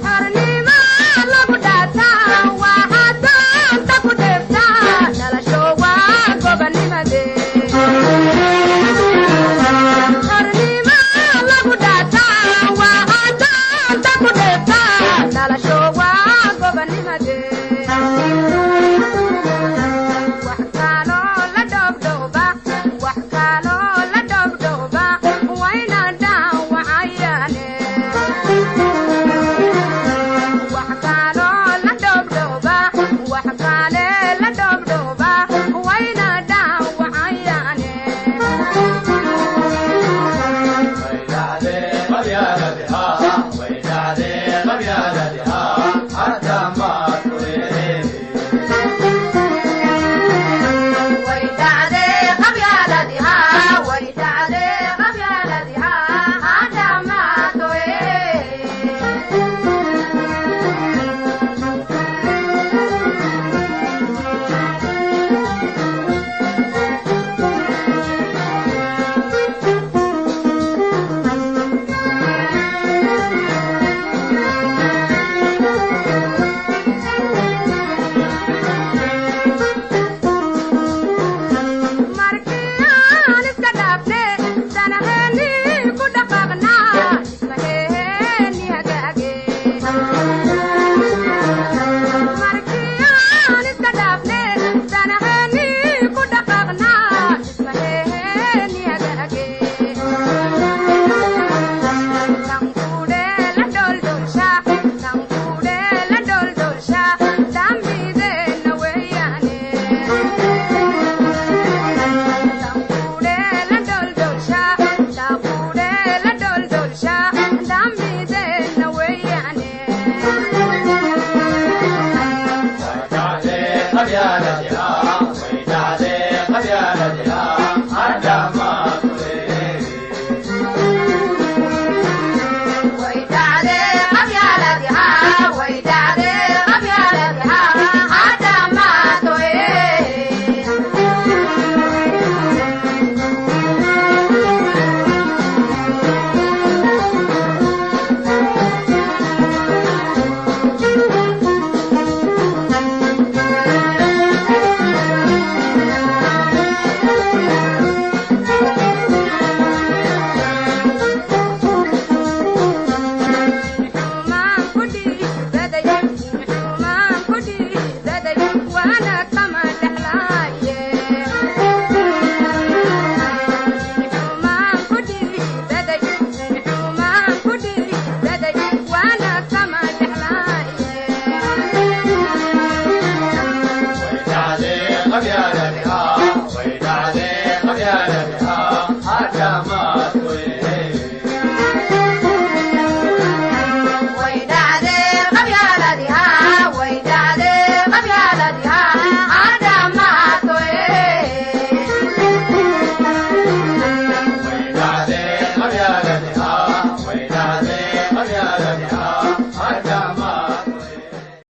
Xornimo lagu dhaataa waxaa doonta ku dheeftaa, dhalasho waa gobonimade. Xornimo lagu dhaataa waxaa doonta ku dheeftaa, dhalasho waa gobonimade. Wax kaloo la dhoobdhooba, wax kaloo la dhoobdhooba, wayna dhaawacayaane. Wax kaloo la dhoobdhooba, wax kale la dhoobdhooba, wayna dhaawacayaane. Way dhacdee qabyaaladihaa, way dhacdee qabyaaladihaa, ha dhammaato ee. Markii aan iska dhaafne danaheeni ku dhaqaaqnaa, dhismaheeni hagaage. Markii aan iska dhaafne danaheeni ku dhaqaaqnaa, dhismaheeni hagaage. Tankuudhe la dholdholsha, tankuudhe la dholdholsha, dambideenna weeyaane. Tankuudhe la dholdholsha, tankuudhe la dholdholsha, dambideenna weeyaane. Way dhacdee qabyaaladihaa, way dhacdee qabyaaladihaa, ha dhammaato ee. Xumaan ku dhiirraday, xumaan ku dhiirraday, waana kama dhexlaaye. Xumaan ku dhiirraday, xumaan ku dhiirraday, waana kama dhexlaaye.